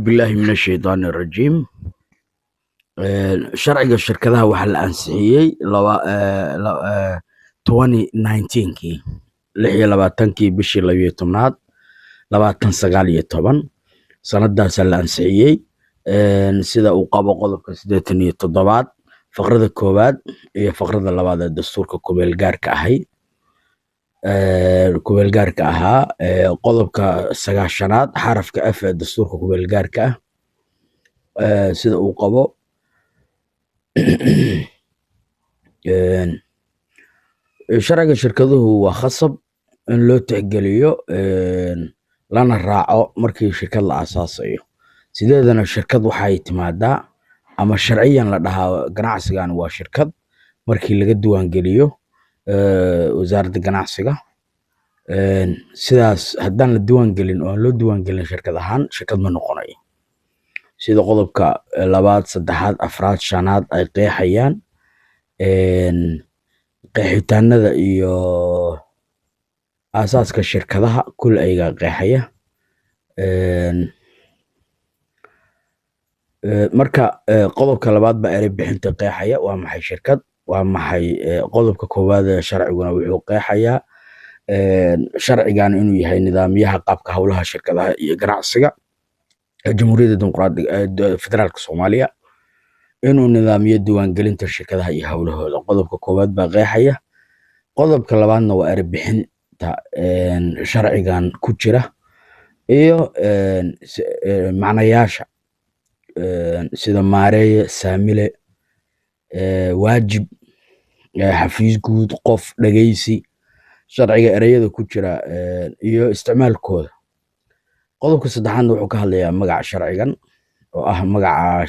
Billahi min ashaytaani rajiim. Sharciga shirkadaha waxaa la ansixiyey 2019-kii, 26-kii bishii 12aad 2019, sanadaasaa la ansixiyey. Sida uu qabo qodobka 87aad faqrada koowaad iyo faqrada labaad ee dastuurka kumeel gaarka ahay, kumeel gaarka ahaa, qodobka 90aad xarafka F ee dastuurka kumeel gaarka ah, sida uu qabo. Sharciga shirkaduhu waa khasab in loo tixgeliyo lana raaco markii shirkad la aasaasayo. Sideedana shirkad waxay timaadaa ama sharciyan la dhahaa ganacsigan waa shirkad markii laga diiwaangeliyo wasaaradda ganacsiga. Sidaas haddaan la diiwaangelin oo aan loo diiwaangelin shirkad ahaan, shirkad ma noqonayo, sida qodobka labaad, saddexaad, afraad, shanaad ay qeexayaan. Qeexitaanada iyo aasaaska shirkadaha kul ayagaa qeexaya. Marka qodobka labaad baa erey bixinta qeexaya, waa maxay shirkad, waa maxay. Qodobka koowaad ee sharciguna wuxuu qeexayaa sharcigan inuu yahay nidaamyaha qaabka howlaha shirkadaha iyo ganacsiga ee Jamhuuriyadda Dimuqraadiga Federaalka Soomaaliya, inuu nidaamiyo diiwaangelinta shirkadaha iyo howlahooda. Qodobka koowaad baa qeexaya. Qodobka labaadna waa erey bixinta sharcigan ku jira iyo macnayaasha, sida maareeye, saamile, waajib, xafiis guud, qof, dhegeysi, sharciga ereyada ku jira iyo isticmaalkooda. Qodobka saddexaadna wuxuu ka hadlayaa magaca sharcigan oo ah magaca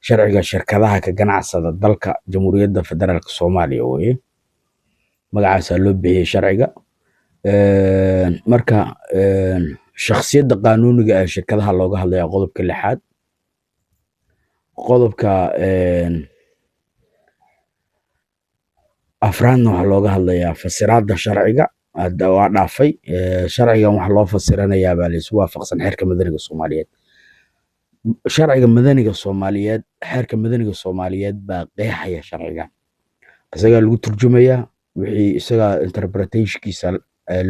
sharciga shirkadaha ka ganacsada dalka Jamhuuriyadda Federaalka Soomaaliya weye. Magacaasaa loo bixiyey sharciga. Marka shakhsiyadda qaanuuniga ee shirkadaha looga hadlayaa qodobka lixaad. Qodobka afraadna waxaa looga hadlayaa fasiraadda sharciga. Hadda waa dhaafay. Sharcigan waxaa loo fasiranayaa baa laysu waafaqsan xeerka madaniga Soomaaliyeed. Sharciga madaniga Soomaaliyeed, xeerka madaniga Soomaaliyeed baa qeexaya sharcigan, isagaa lagu turjumayaa wixii isagaa interpretationkiisa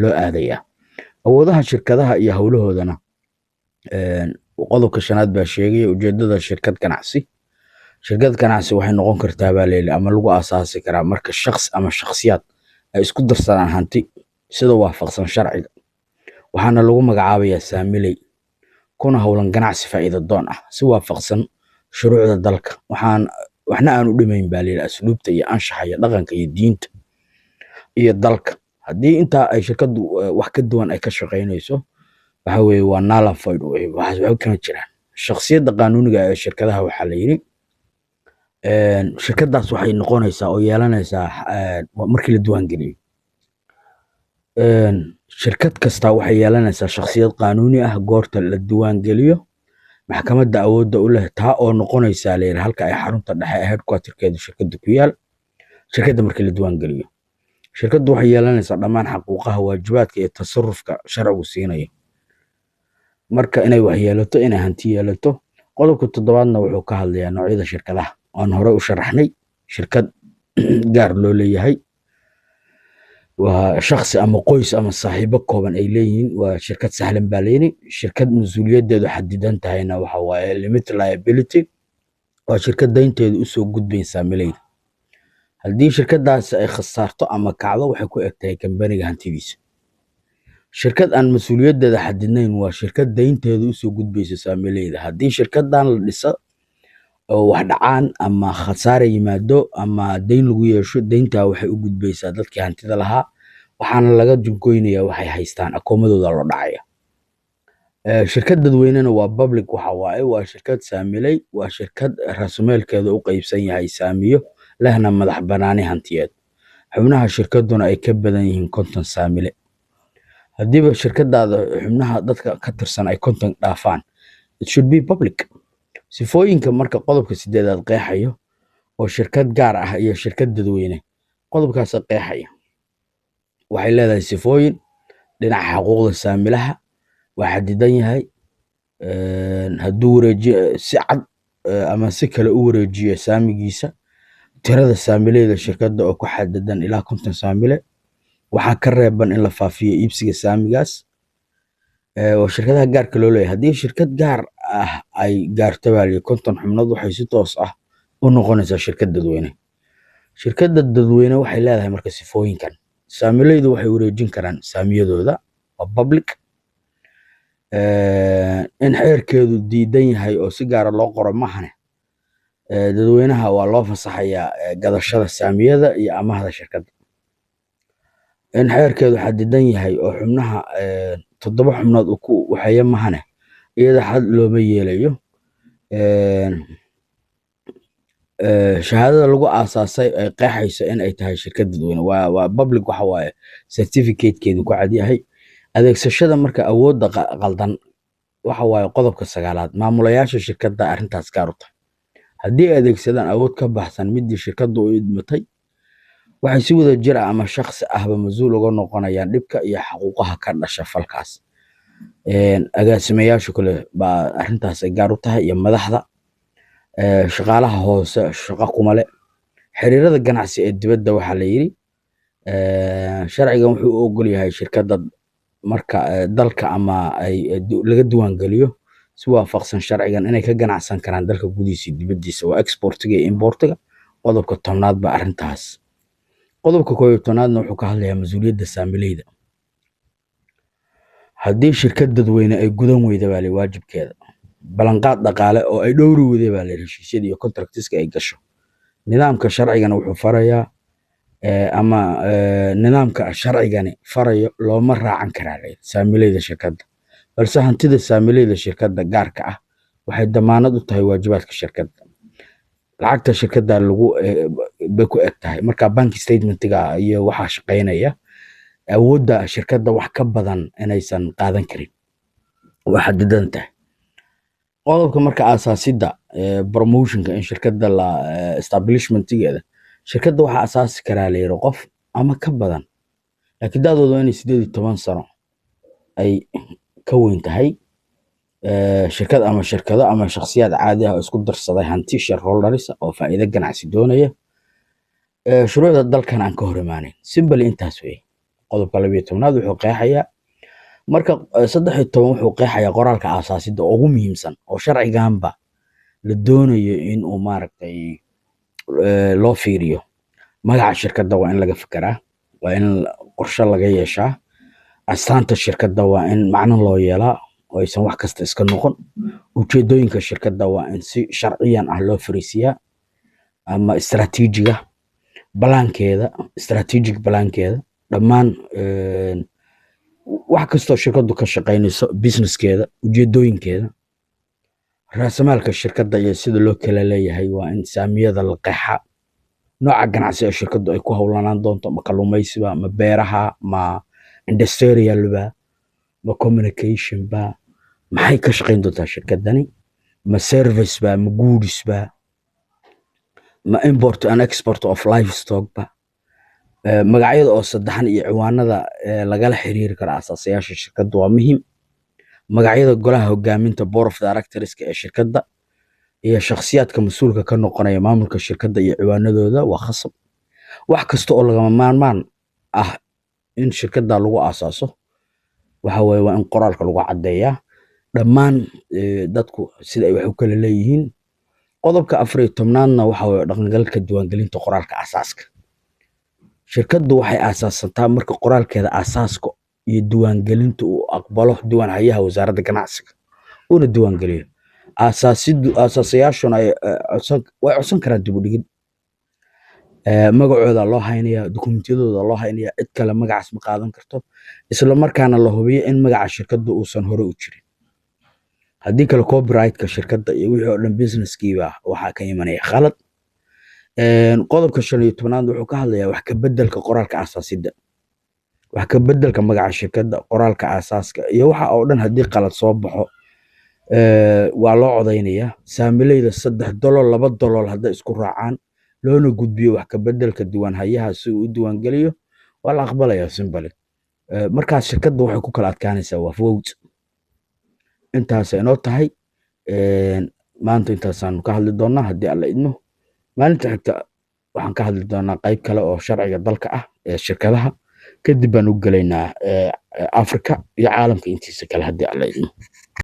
loo aadayaa. Awoodaha shirkadaha iyo howlahoodana qodobka shanaad baa sheegaya. Ujeedada shirkad ganacsi: shirkad ganacsi waxay noqon kartaa baa layidhi ama lagu aasaasi karaa marka shakhs ama shakhsiyaad ay isku darsadaan hanti sida waafaqsan sharciga, waxaana lagu magacaabayaa saamiley kuna howlan ganacsi faa'iido doon ah si waafaqsan shuruucda dalka, waxaan waxna aan u dhimayn baa layidhi asluubta iyo anshaxa iyo dhaqanka iyo diinta iyo dalka. Haddii intaa ay shirkaddu wax ka duwan ay ka shaqaynayso, waxa weeye waa null and void weye, waxaas waxba kama jiraan. Shakhsiyadda qaanuuniga ee shirkadaha waxaa la yidhi shirkadaas waxay noqonaysaa oo yeelanaysaa markii la diiwaangeliyo. Shirkad kasta waxay yeelanaysaa shakhsiyad qaanuuni ah goorta la diiwaangeliyo maxkamadda awoodda u leh, taa oo noqonaysaa la yidhi halka ay xarunta dhexe ee headquarterkeedu shirkadda ku yaal. Shirkadda markii la diiwaangeliyo, shirkaddu waxay yeelanaysaa dhammaan xaquuqaha, waajibaadka iyo tasarufka sharcigu siinayo marka inay wax yeelato, inay hanti yeelato. Qodobka toddobaadna wuxuu ka hadlayaa noocyada shirkadaha oan hore u sharaxnay. Shirkad gaar loo leeyahay waa shakhsi ama qoys ama saaxiibo kooban ay leeyihiin, waa shirkad sahlan baa layidhi. Shirkad mas-uuliyaddeedu xadidan tahayna waxa waaye limited liability, waa shirkad daynteedu usoo gudbayn saamileyda. Haddii shirkadaasi ay khasaarto ama kacdo, waxay ku eg tahay kambaniga hantidiisa. Shirkad aan mas-uuliyaddeeda xadidnayn waa shirkad daynteedu usoo gudbaysa saamileyda. Haddii shirkadan la dhiso oo wax dhacaan ama khasaare yimaado ama dayn lagu yeesho, dayntaa waxay u gudbaysaa dadkii hantida lahaa, waxaana laga goynayaa waxay haystaan, akoomadooda loo dhacaya. Shirkad dadweynena waa public, waxa waaye waa shirkad saamiley, waa shirkad raasumeelkeeda u qeybsan yahay saamiyo, lehna madax banaani hantiyeed, xubnaha shirkaduna ay ka badan yihiin 50 saamile. Haddiiba shirkadaada xubnaha dadka ka tirsan ay 50 dhaafaan, it should be public. Sifooyinka marka qodobka sideedaad qeexayo oo shirkad gaar ah iyo shirkad dadweyne, qodobkaas qeexaya, waxay leedahay sifooyin dhinaca xuquuqda saamilaha waa xadidan yahay. Hadduu wareejiyo si cad ama si kale u wareejiyo saamigiisa, tirada saamileyda shirkadda oo ku xadidan ilaa 50 saamile, waxaa ka reeban in la faafiyo iibsiga saamigaas. Oo shirkadaha gaarka loo leeyahay, haddii shirkad gaar ah ay gaarto baa layidhi 50 xubnood, waxay si toos ah u noqonaysaa shirkad dadweyne. Shirkadda dadweyne waxay leedahay marka sifooyinkan: saamileydu waxay wareejin karaan saamiyadooda, waa public. In xeerkeedu diidan yahay oo si gaara loo qoro mahane, dadweynaha waa loo fasaxayaa gadashada saamiyada iyo amaahda shirkadda. In xeerkeedu xadidan yahay oo xubnaha 7 xubnood uu ku waxeeyo mahane, iyada xad looma yeelayo. Shahaadada lagu aasaasay ay qeexayso in ay tahay shirkad dadweyne waa public, waxa waaye certificate-keedu ku cad yahay. Adeegsashada marka awoodda qaldan waxa waaye qodobka 9aad. Maamulayaasha shirkadda arrintaas gaar u tahay. Haddii ay adeegsadaan awood ka baxsan midii shirkaddu u idmatay, waxay si wada jir ah ama shakhsi ahba mas-uul uga noqonayaan dhibka iyo xaquuqaha ka dhasha falkaas. Agaasimayaashu kale baa arrintaas ay gaar u tahay iyo madaxda. Shaqaalaha hoose shaqo kuma le. Xiriirada ganacsi ee dibadda waxaa la yidhi sharcigan wuxuu u ogol yahay shirkadda marka dalka ama ay laga diiwaangeliyo si waafaqsan sharcigan inay ka ganacsan karaan dalka gudihiisa iyo dibaddiisa, waa exportiga iyo importiga. Qodobka 10aad baa arrintaas. Qodobka 11aadna wuxuu ka hadlayaa mas-uuliyadda saamileyda. Haddii shirkad dadweyne ay gudan weyda baa la waajibkeeda ballanqaad dhaqaale oo ay dhowri weyday baa la heshiisyada iyo contractiska ay gasho, nidaamka sharcigana wuxuu farayaa ama nidaamka sharcigani farayo looma raacan karaa la yidhi saamileyda shirkadda, balse hantida saamileyda shirkadda gaarka ah waxay damaanad u tahay waajibaadka shirkadda. Lacagta shirkadda lagu bay ku eg tahay marka bank statementiga iyo waxaa shaqaynaya awoodda shirkadda wax ka badan inaysan qaadan karin, waa xadidan tahay. Qodobka marka aasaasidda, promotionka in shirkadda la establishmentigeeda, shirkadda waxaa asaasi karaa la yidhi qof ama ka badan, laakiin da'dooda waa inay 18 sano ay ka weyn tahay. Shirkad ama shirkado ama shakhsiyaad caadi ah oo isku darsaday hanti, shareholders, oo faa'iido ganacsi doonaya, shuruucda dalkan aan ka hor imaaneyn. Simply intaas weeye. Qodobka 12aad wuxuu qeexayaa marka 13 wuxuu qeexayaa qoraalka aasaasidda oo ugu muhiimsan oo sharciganba la doonayo in uu maaragtay loo fiiriyo. Magaca shirkadda waa in laga fekeraa, waa in qorshe laga yeeshaa. Astaanta shirkadda waa in macno loo yeelaa oo aysan wax kasta iska noqon. Ujeedooyinka shirkadda waa in si sharciyan ah loo fariisiyaa ama istaraatiijiga balaankeeda, strategic balaankeeda, dhammaan wax kastoo shirkaddu ka shaqaynayso, businesskeeda, ujeedooyinkeeda, raasamaalka shirkadda iyo sida loo kala leeyahay, waa in saamiyada la qeexa, nooca ganacsi ee shirkaddu ay ku howlanaan doonto, ma kalluumaysiba, ma beeraha, ma industrialba, ma communication ba, maxay ka shaqayn doontaa shirkaddani, ma service ba, ma goods ba, ma import and export of livestock ba. Magacyada oo saddexan iyo ciwaanada lagala xiriiri karo asaasayaasha shirkadda waa muhiim. Magacyada golaha hogaaminta, board of directorska ee shirkadda, iyo shakhsiyaadka mas-uulka ka noqonaya maamulka shirkadda iyo ciwaanadooda waa khasab. Wax kasta oo lagama maarmaan ah in shirkadda lagu aasaaso waxa weeye waa in qoraalka lagu caddeeyaa dhammaan dadku sida ay wax u kala leeyihiin. Qodobka 14aadna waxa weeye dhaqangalka diiwaangelinta qoraalka aasaaska. Shirkaddu waxay aasaasantaa marka qoraalkeeda aasaaska iyo diiwaangelinta uu aqbalo diiwaanhayaha wasaaradda ganacsiga uuna diiwaangeliyo. Aasaasidu aasaasayaashuna ay codsan, way codsan karaan dib u dhigid. Magacooda loo haynaya, dukumentiyadooda loo haynaya, cid kale magacaas ma qaadan karto, isla markaana la hubiyo in magaca shirkadda uusan hore u jirin. Haddii kale copyright-ka shirkadda iyo wixii oo dhan businesskiiba waxaa ka imanaya khalad. Qodobka 15aad wuxuu ka hadlayaa wax ka beddelka qoraalka aasaasidda, wax ka beddelka magaca shirkadda, qoraalka aasaaska iyo waxa oo dhan. Haddii qalad soo baxo waa loo codaynayaa. Saamileyda saddex dolool laba dolool hadday isku raacaan loona gudbiyo wax ka beddelka diiwaanhayaha si uu u diiwaangeliyo, waa la aqbalayaa simply. Markaas shirkadda waxay ku kala adkaanaysaa waa vote. Intaasay inoo tahay maanta. Intaasaanu ka hadli doonaa haddii Alla idmo. Maalinta xigta waxaan ka hadli doonaa qayb kale oo sharciga dalka ah ee shirkadaha. Kadib baan u gelaynaa Africa iyo caalamka intiisa kale haddii Alla idmo.